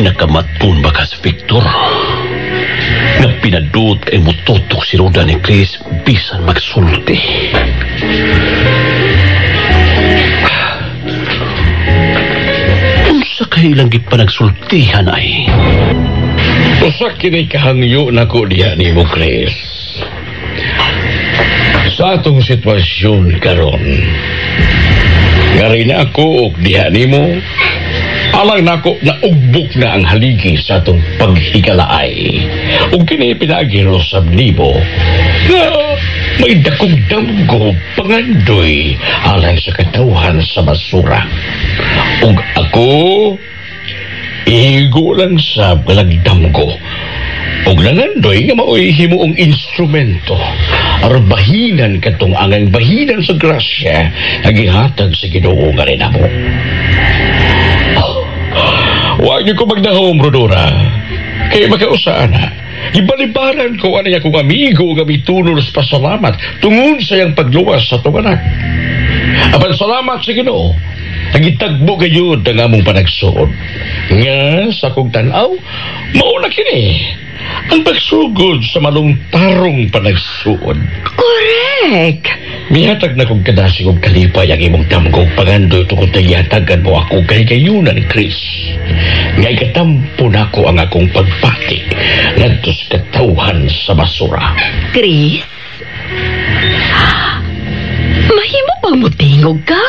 Nakamatun ba ka sa Victor? Nga pinadut kay mututok si Roda ni Chris bisan magsulti. Unsa kay ilang gipanagsultihan ay? Usa kini kahangyo nako diha nimo, Chris. Sa atong sitwasyon karon, ngari na ako og diha nimo, alang nako na ugbok na ang haligi sa atong paghigalaay. Ug kini pinaagi sab nimo nga may dakong damgo pangandoy alang sa katawhan sa basura. Ug ako ihigo lang sa galagdamgo. Ug nangandoy nga mao'y himuong instrumento aron bahinan katong angang bahinan sa grasya nga gihatag sa Ginoo nga rin amo. Wa gyud ko magdahom, Rodora. Kay makausaan na. Ibalibaran ko ani akong amigo nga mitunol sa pasalamat tungod sa iyang pagluwas sa atong anak. Apan salamat sa Ginoo. Nagitagbo gayud ang among panagsuod. Nga sa akong tan-aw, mao na kini ang pagsugod sa malungtarong panagsuod. Correct. Mihatag na kong kadasig og kalipay ang imong damgo pangandoy tungod kay gihatagan mo ako kahigayunan, Chris. Nga ikatampo nako ang akong pagpati ngadto sa katawhan sa basura. Chris? Mahimo bang mutingog ka?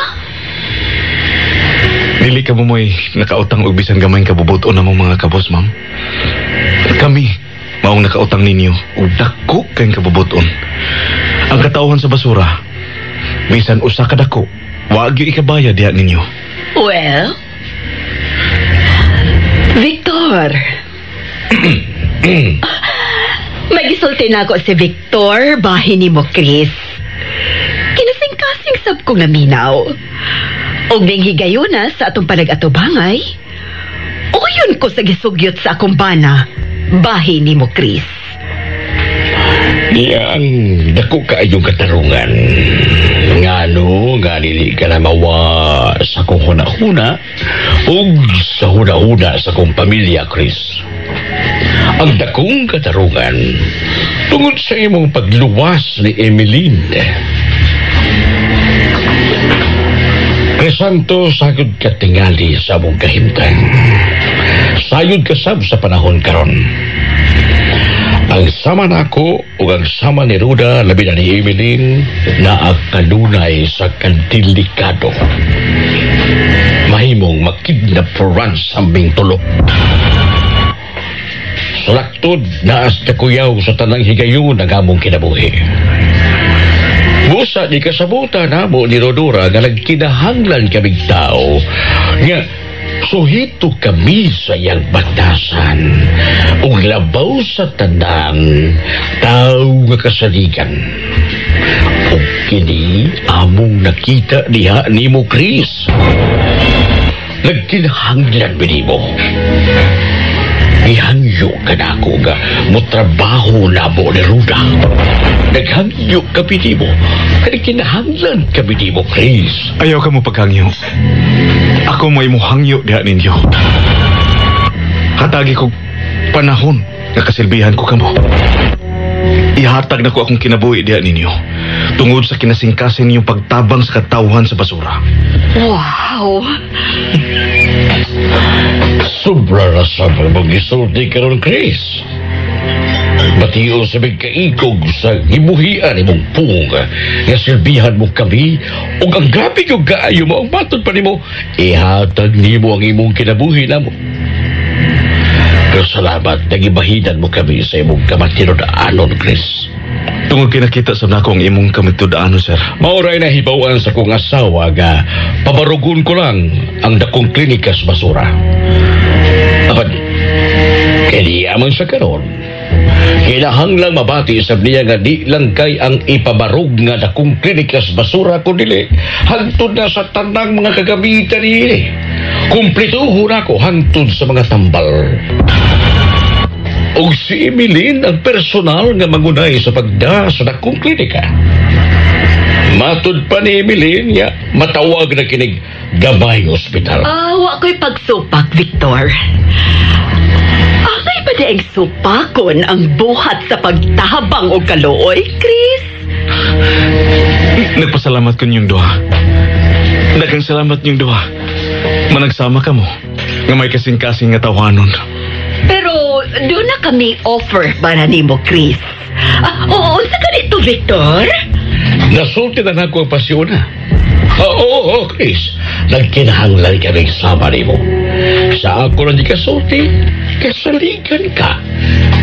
Dili ka mo mo'y nakautang og bisan gamay kabubuton na mong mga kabos, ma'am. Kami, maong nakautang ninyo og dako kayong kabubuton. Ang katauhan sa basura, bisan usa ka dako, wa gyud ikabaya diha ninyo. Well, Victor. May gisulti na ako si Victor, bahin nimo, Chris. Kinasing-kasing sab kong naminaw. Og ning higayuna sa atong panag-atubangay, uyon ko sa gisugyot sa akong bana, bahin nimo, Chris. Niya ang dako kaayong katarungan. Ngano, nga dili ka na mawa sa akong huna-huna ug sa huna-huna sa akong pamilya, Chris. Ang dakong katarungan tungod sa imong pagluwas ni Emeline. Crisanto, sagod ka tingali sa among kahimtang. Sayod ka sab sa panahon karon. Ang sama nako ug ang sama ni Ruda labi na ni Emeline naa kanunay sa kantilikado. Mahimong makidnap for ransom ming tulo. Sa laktod, naas kakuyaw sa tanang higayon ang among kinabuhi. Busa di kasabutan namo ni Rodora nga nagkinahanglan kaming tao nga suhito kami sa iyang batasan ug labaw sa tanan tao nga kasaligan. Ug kini among nakita diha nimo, Chris. Nagkinahanglan mi nimo. Gihangyo ka na ako nga motrabaho na mo ni Ruda. Naghangyo kami nimo. Nagkinahanglan kami nimo, Chris. Ayaw ka mo paghangyo. Ako may muhangyo diha ninyo. Hatagi ko panahon nga kasilbihan ko kamo. Ihatag na ko akong kinabuhi diha ninyo. Tungod sa kinasingkasin ninyong pagtabang sa katawhan sa basura. Wow! Sobra na sa mong gisulti karon, Chris. Bation sa kaikog sa gibuhian imong pung nga silbihan mo kami ug ang grabe ko kaayo mo ang matod pa nimo ihatag nimo ang imong kinabuhi namo. Pero salamat nagibahinan mo kami sa imong kamatinud-anon, Chris. Tungod kay nakita sa nako ang imong kamatuod-anon, sir. Mao ray nahibaw-an sa kong asawa nga pabarugon ko lang ang dakong klinika sa basura. Apan, kay di man sa karon. Kinahanglang mabati sa niya nga di lang kay ang ipabarog nga dakong klinika sa basura kundi hangtod na sa tanang mga kagamitan niini. Kumplituhon ako hangtod sa mga tambal. Og si Emilyn ang personal nga mangunay sa pagda sa dakong klinika. Matud pa ni Emilyn nga matawag na kinig gamay ospital. Ah, wa ko'y pagsupak, Victor. Angay ba di ang supakon ang buhat sa pagtabang o kaluoy, Chris? Nagpasalamat ko ninyong duha. Daghang salamat ninyong duha. Managsama ka mo nga may kasing-kasing nga tawhanon. Pero doon na kami offer para nimo, Chris. Ah, oo, unsa ka nito, Victor? Nasulti na nako ang pasiuna. Oo, oo, Chris. Nagkinahanglan kami sama nimo. Sa ako lang di kasulti, kasaligan ka.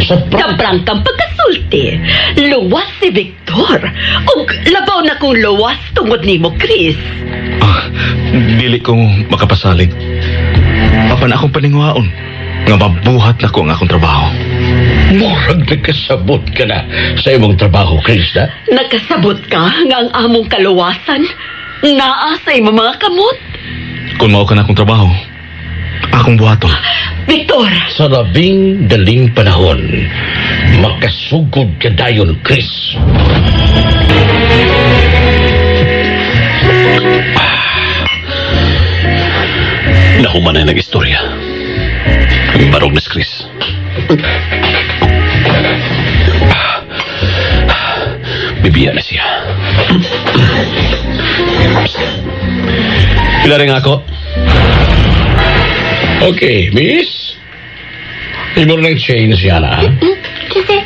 Sa Sa prangkang pagkasulti, luwas si Victor. Ug labaw na kong luwas tungod nimo, Chris. Ah, dili ko makapasalig. Apan akong paninguhaon nga mabuhat na ko ang akong trabaho. Murag nagkasabot ka na sa imong trabaho, Chris, na? Nakasabot ka nga ang among kaluwasan naa sa imong mga kamot. Kung mao ka na akong trabaho, akong buhaton. Victor! Sa labing daling panahon, makasugod ka dayon, Chris. Nahuman na nag-istorya. Barog na si Chris. Bibiya na siya. Pila rin ako. Okay, miss. Imo na ng chain siya na. Kasi,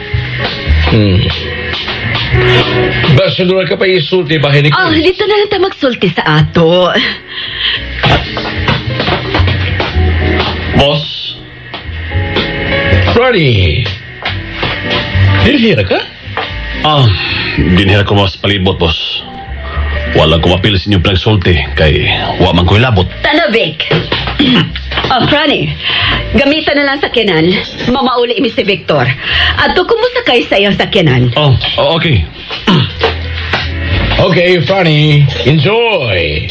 Basta doon ka pa isulti bahin ni Ah, Chris. dito na lang ta magsulti sa ato. Boss? Ronnie. Dinhira ka? Ah, dinhira ko mas palibot, boss. Walang kumapil sa inyong pinagsulti kay wa man ko'y labot. Tanabik. Oh, Franny, gamitan na lang sa sakyanan. Mamauli mi si Victor. Adto kumusakay sa iyang sakyanan. Oh, okay. Okay, Franny. Enjoy.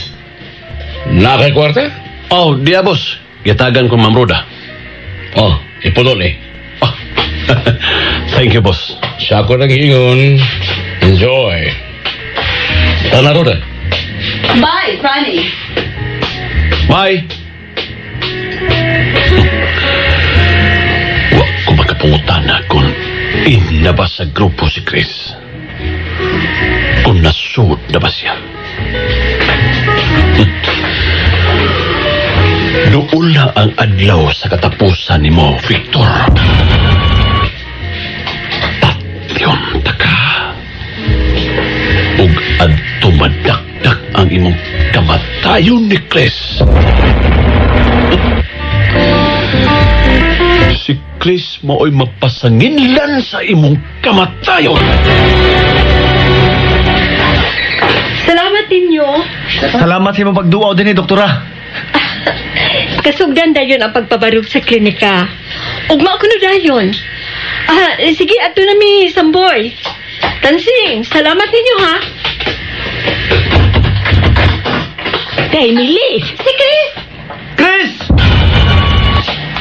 Nakay kwarta? Oh, diya, boss. Gitagan ko Ma'am Roda. Oh, ipulon eh. Oh. Thank you, boss. Siya ko naghingon. Enjoy. Tana, Roda. Bye, Franny. Bye. Wa ko makapungutan na kung inaba sa grupo si Chris. Kung nasud na ba siya. Doon na ang adlaw sa katapusan ni mo, Victor. Patyon ta ka. Ug adto madakdak ang imong kamatayon ni Chris. Si Chris mao'y mapasanginlan sa imong kamatayon. Salamat ninyo. Salamat sa imong pagduaw din eh, doktora. Kasugdan dayon ang pagpabarog sa klinika. Ugma ko na dayon. Ah, sige, ato na mi, Samboy. Tansing, salamat ninyo ha. Day, Milis. Si Chris! Chris!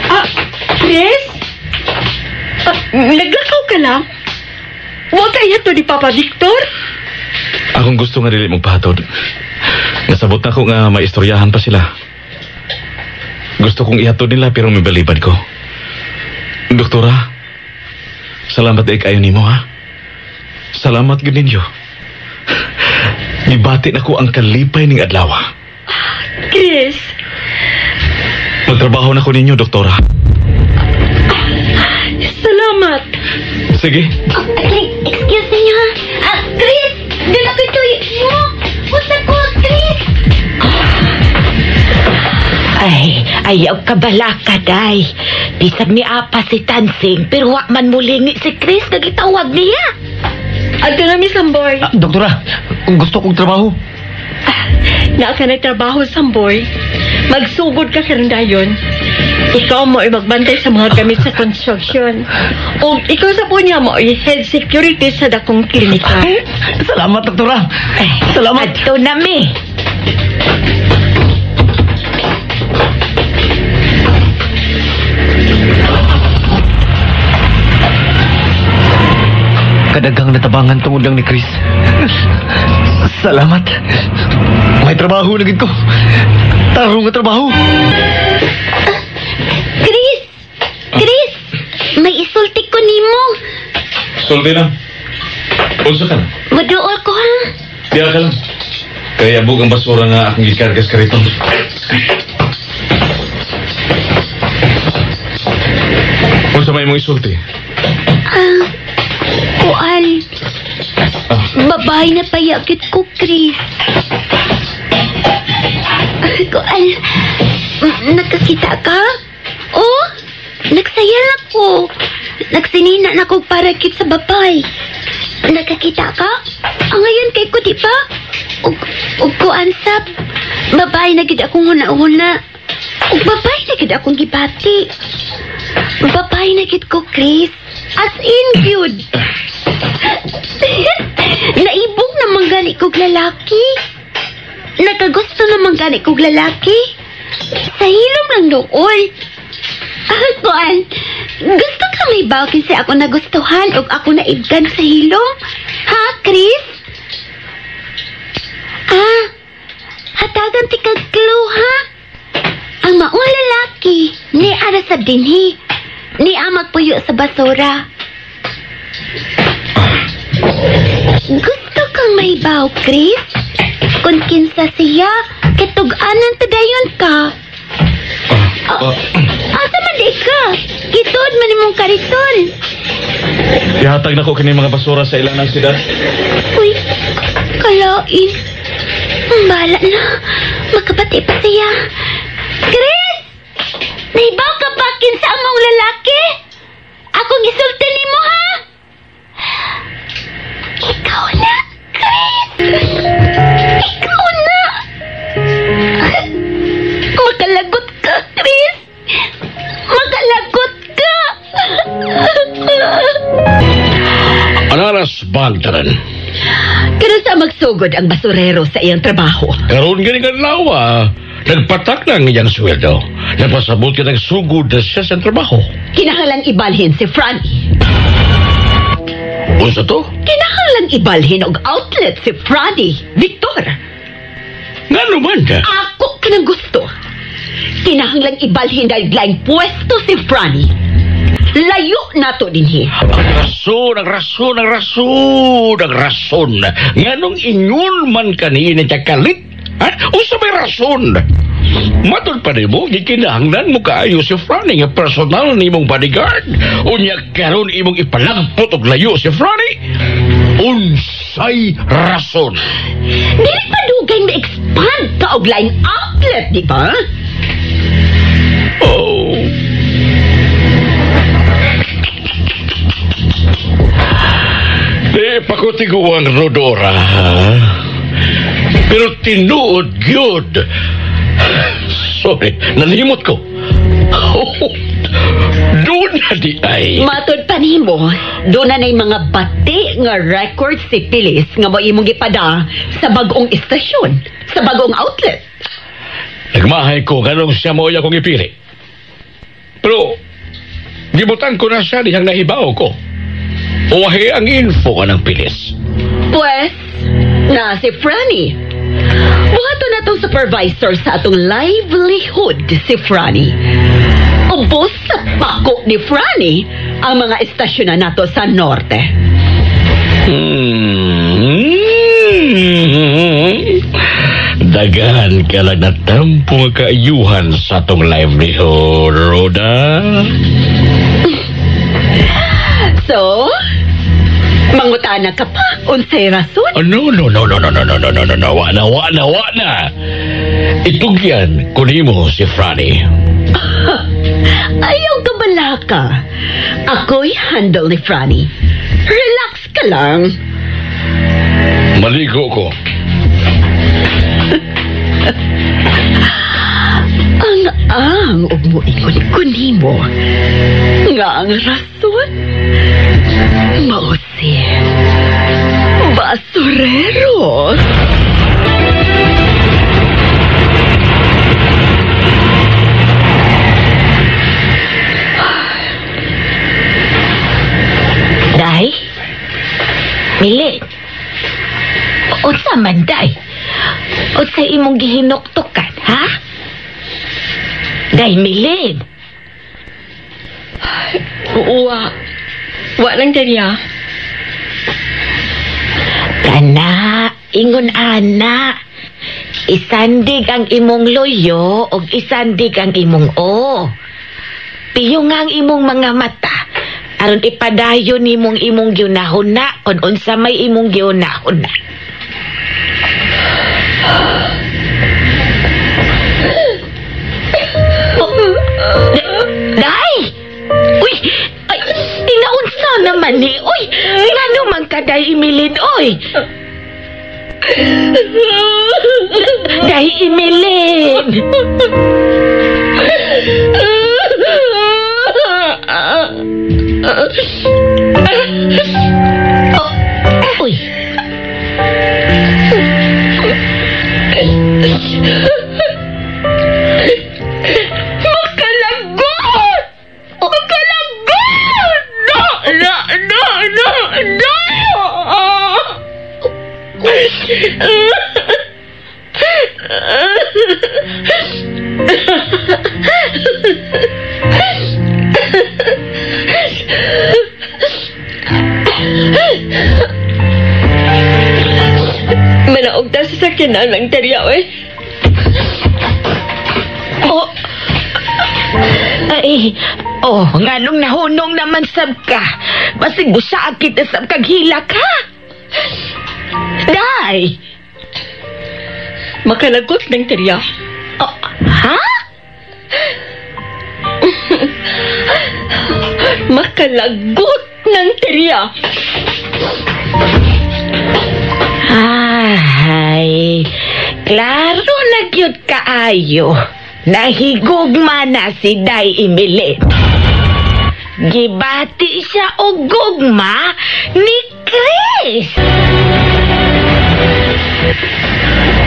Ah, Chris? Ah, naglakaw ka lang? Huwag kaya to ni Papa Victor? Akong gusto nga dili magpahatod. Nasabot na ko nga maistoryahan pa sila. Gusto kong ihatod nila pero may balibad ko. Doktora, salamat eh kayo nimo ha. Salamat gyud ninyo. Gibati na ko ang kalipay ning adlaw. Chris, Magtrabaho na ko ninyo, doktora. salamat. Sige. Oh, excuse ninyo ha. Ah, Chris! Dala ko tuyo mo. Usa ko, Chris! Ay, ayaw ka balaka, day. Bisag ni apa si Tansing, pero wa man mulingi si Chris nga gitawag niya. Ato na mi, Samboy. Ah, doktora, gusto kong trabaho. Naa ka na trabaho, Samboy. Magsugod ka karon dayon. Ikaw mo ay magbantay sa mga gamit sa construction. O ikaw sa po niya mo ay head security sa dakong klinika. Salamat, doktora. Ay, Salamat. Adto na mi. Kadaghang natabangan tungod lang ni Chris. Salamat. May trabaho na gid ko. Tarong nga trabaho. Chris! Chris! May isulti ko nimo. Sulti na. Unsa ka na? Maduol ko ha. Diya ka lang. Kaya abog ang basura nga akong gikargas kariton. Unsa may imong isulti? Ah, kuan. Ah. Babae na payakit ko, Chris. Kuan, nakakita ka? Oh, nagsaya na ko. Nagsinina na ko para kit sa babae. Nakakita ka? Ang ngayon kay ko, di ba? Ug kuan sab. Babae na gid akong huna-huna. Ug babae na gid akong gibati. Babae na gid ko, Chris. As in, gyud. Naibog naman gani kog lalaki. Nakagusto naman gani kog lalaki. Sa hilom lang dool. Ah, kuan, gusto ka may bawkin sa ako nagustuhan o ako naibgan sa hilom? Ha, Chris? Ah, hatagan ti kag clue, ha? Ang maong lalaki, ni ara sa dinhi. Ni amag puyo sa basura. Gusto kang mahibaw, Chris? Kung kinsa siya, kitug-anan tadayon ka. Ah, Asa man di ka? Gituod man imong kariton. Ihatag na ko kini mga basura sa ilang ng siyudad. Uy, kalain. Ang bala na. Makabati pa siya. Chris! Nahibaw ka ba kinsa among lalaki? Akong isulti nimo ha? Ikaw na, Chris! Ikaw na! Makalagot ka, Chris! Makalagot ka! Anaras bagdaran. Karon sa magsugod ang basurero sa iyang trabaho. Karon gani adlaw, nagpatak na ang iyang sweldo. Nagpasabot ka nagsugod na siya sa trabaho. Kinahanglan ibalhin si Franny. Unsa to? Kinahanglan ibalhin og outlet si Franny. Victor, Ngano man ka? ako kanang gusto. Kinahanglan ibalhin dahil laing pwesto si Franny. Layo na to dinhi. Ang rason, ang rason, ang rason, ang rason. Nganong ingon man kanina ka kalit? Ha? Unsa may rason? Matod pa nimo, gikinahanglan mo kaayo si Franny nga personal nimong bodyguard. Unya karon imong ipalagpot og layo si Franny. Unsay rason? Dili pa dugay ma-expand ka og laing outlet, di ba? Oh. Dili pa ko tiguang, Rodora. Pero tinuod gyud. Sorry, nalimot ko. Oh, doon na di ay. Matod pa nimo, doon na na'y mga bati nga record si Pilis nga mo imong gipada sa bag-ong istasyon, sa bag-ong outlet. Nagmahay ko ganong siya mo akong ipili. Pero, gibutan ko na siya dihang nahibaw ko. Uwahi ang info ka ng Pilis. Pues, na si Franny. Buhato na tong supervisor sa atong livelihood si Franny. Ubos sa pako ni Franny ang mga istasyon na nato sa norte. Dagan ka lang natampo nga kaayuhan sa atong livelihood, Rhoda. So, mangutana ka pa, unsay rason? Oh, no, no, no, no, no, no, no, no, no, no, no, wa na, wa na, wa na. Itugyan ko nimo si Franny. Ayaw ka balaka. Ako'y handle ni Franny. Relax ka lang. Maligo ko. Ang ug moingon ko nimo nga ang rason mao si basurero. Day? Mili? Unsa man, Day? Unsa imong gihinuktukan, ha? Day, Milin. Wa. Wa lang, Delia. Kana, ingon ana. Isandig ang imong loyo og isandig ang imong o. Piyo nga ang imong mga mata. Aron ipadayon nimong imong giunahuna kon unsa may imong giunahuna. Day! Uy! Ay, tinaunsa naman ni. Uy! Ngano man ka, Day Emilin, oy! Day Emilin! Oh, uy! Makalagot! Makalagot! No! No! No! No! No! Manaog ta sa sakyanan ng terya, eh. Oh. Ay, oh, nganong nahunong naman sab ka. Basig busa kita sab kag hilak ha. Day. Makalagot ng terya. Oh, ha? Makalagot ng terya. Ay, klaro na gyud kaayo. Nahigugma na si Day Emilin. Gibati siya og gugma ni Chris.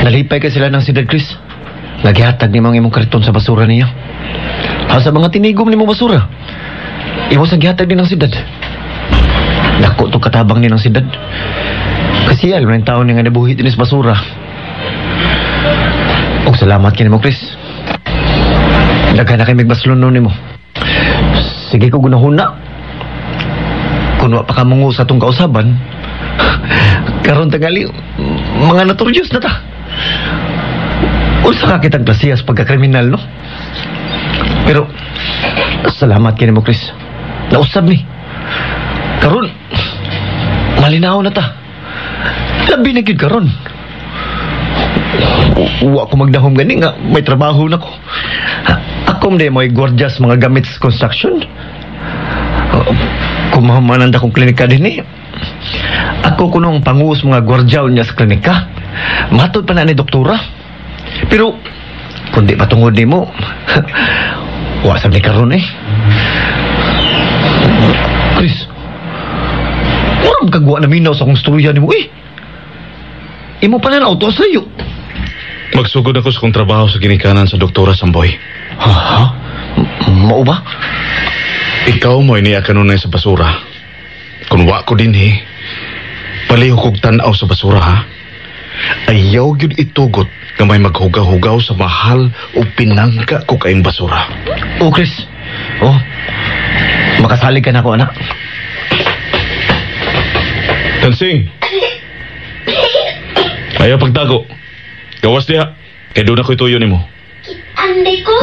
Nalipay ka sila ng si Dad Chris. Nagihatag ni mga imong kariton sa basura niya. Ha sa mga tinigom ni mo basura. Imo sang gihatag din ng si Dad. Dako to katabang ni ng si Dad. Kasi alam na yung taon niya nga nabuhi din sa basura. Og salamat kini mo, Chris. Daghan na kay migbaslon nun nimo. Sige ko gunahuna. Kung wa pa ka mungu sa atong kausaban, karon tagali mga notorious na ta. Unsa ka kitang klasiyas pagkakriminal, no? Pero salamat kini mo, Chris. Nausab ni. Karon malinaw na ta. Labi na gyud karon. Wa ko magdahom gani nga may trabaho na ko. Ako man mo'y gorgeous mga gamit sa construction. Kumahaman akong klinika din eh. Ako kunong panguos mga gwardyaw niya sa klinika. Matod pa na ni doktora. Pero, kundi patungod ni mo, wa sa ni karon eh. Chris, murag kagwa na minaw sa akong storya nimo eh. Imo pa na auto sa iyo. Magsugod ako sa kong trabaho sa ginikanan sa doktora Samboy. Ha? Mao ba? Ikaw mo iniya kanunay sa basura. Kung wa ko din eh, palihog kog tan-aw sa basura ha. Ayaw gyud itugot nga may maghugaw-hugaw sa mahal o pinangka ko kayong basura. Oh, Chris. Oh, makasalig ka na ako, anak. Tansing! Ayaw pagtago. Gawas diha. Kay doon ako ituyo nimo. Anday ko.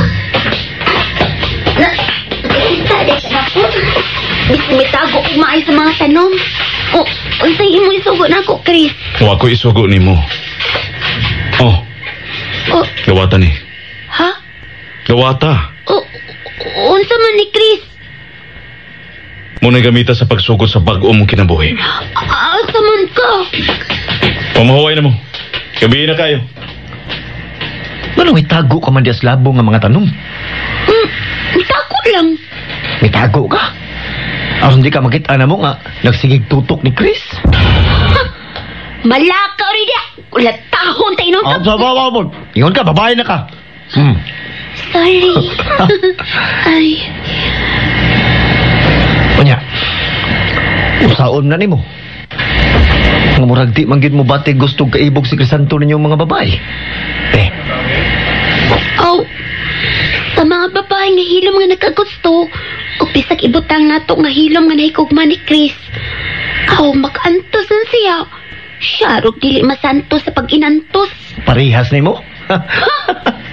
Nakita di ka na ko. Bismitago ko maayo sa mga tanom. O, unsay imo isugo na ako, Chris? O ako isugo nimo. Oh. O, gawata ni. Ha? Gawata. O, unsa man ni Chris? Muna'y gamita sa pagsugod sa bag-o mong kinabuhi. Asa man ka? Pamahuway na mo. Gabi na kayo. Manong itago ka man diya sa labong nga mga tanong? Itago lang. Mitago ka? Aron di ka makita na mo nga nagsigig tutok ni Chris. Ha? Malakaw rin diya. Ulatahon tayo nung ka. Ingon ka, babae na ka. Hmm. Sorry. Ay. Unya, usaon na nimo. Nga murag di man gyud mo bati gusto kaibog si Crisanto ninyong mga babae. Eh. Oh, sa mga babae nga hilom nga nagkagusto, o bisag ibutang nato nga hilom nga nahikugma ni Chris. Aw, makaantos na siya. Siya rog dili masantos sa pag-inantos. Parehas nimo?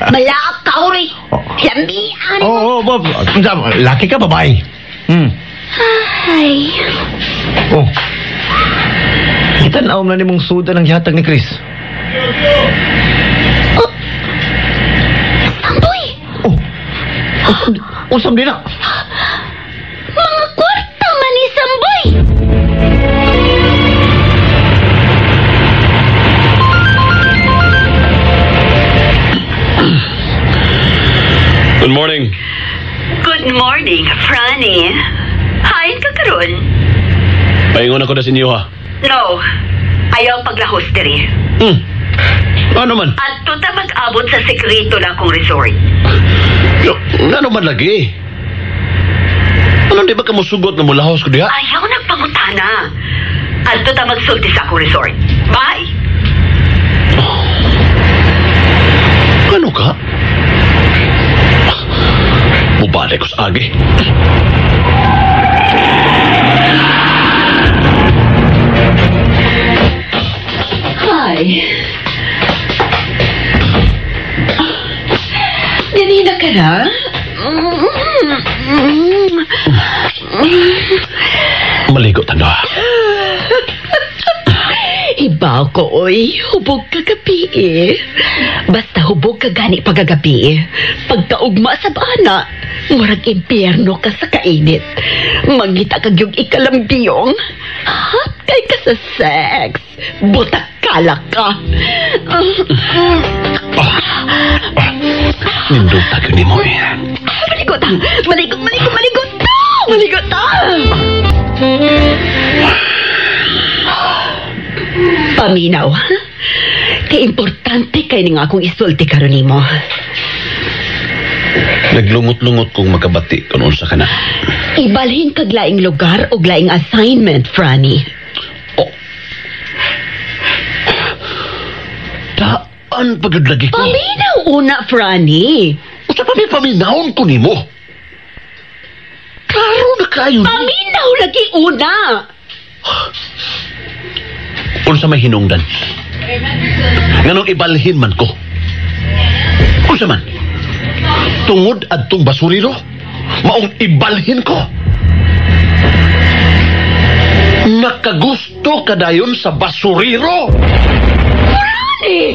Malakaw rin. Lamian. Oo, oh, oh, laki ka babae. Hmm. Ay. Oh. Kitanaw na nimong suda ng yatag ni Chris. Oh. Samboy! Oh. Usam din na. Mga kwarta man ni Samboy! Good morning. Good morning, Franny. Hain ka karon? Paingon ako na sa inyo, ha? No. Ayaw paglahos diri. Hmm. Ano man? Adto ta mag-abot sa sekreto na akong resort. No, ano man lagi? Ano di ba ka musugot na mulahos ko diha? Ayaw nagpangutana. Adto ta magsulti sa akong resort. Bye! Oh. Ano ka? Mubalik ko sa agi. Hi. Ganina ka na? Maligo tanda. Ibaw ko, oy. Hubog kagabi eh. Basta hubog ka gani pagagabi. Pagkaugma sa bana, murag impyerno ka sa kainit. Mangita kag yung ikalambiyong. Hot kay ka sa sex. Butak kala ka. Nindot ka ni mo eh. Maligo ta! Maligo, maligo, maligo ta! Maligo ta! Paminaw, ha? Kay importante kay nga akong isulti karon nimo. Naglungot-lungot kong makabati kung unsa ka na. Ibalhin kag laing lugar o laing assignment, Franny. Oh. Daan pagod lagi ko. Paminaw una, Franny. Usa pa may paminawon ko nimo. Klaro na kayo. Paminaw lagi una. Unsa may hinungdan? Nganong ibalhin man ko? Unsa man? Tungod adtong basuriro, maong ibalhin ko. Nakagusto kadayon sa basuriro. Franny!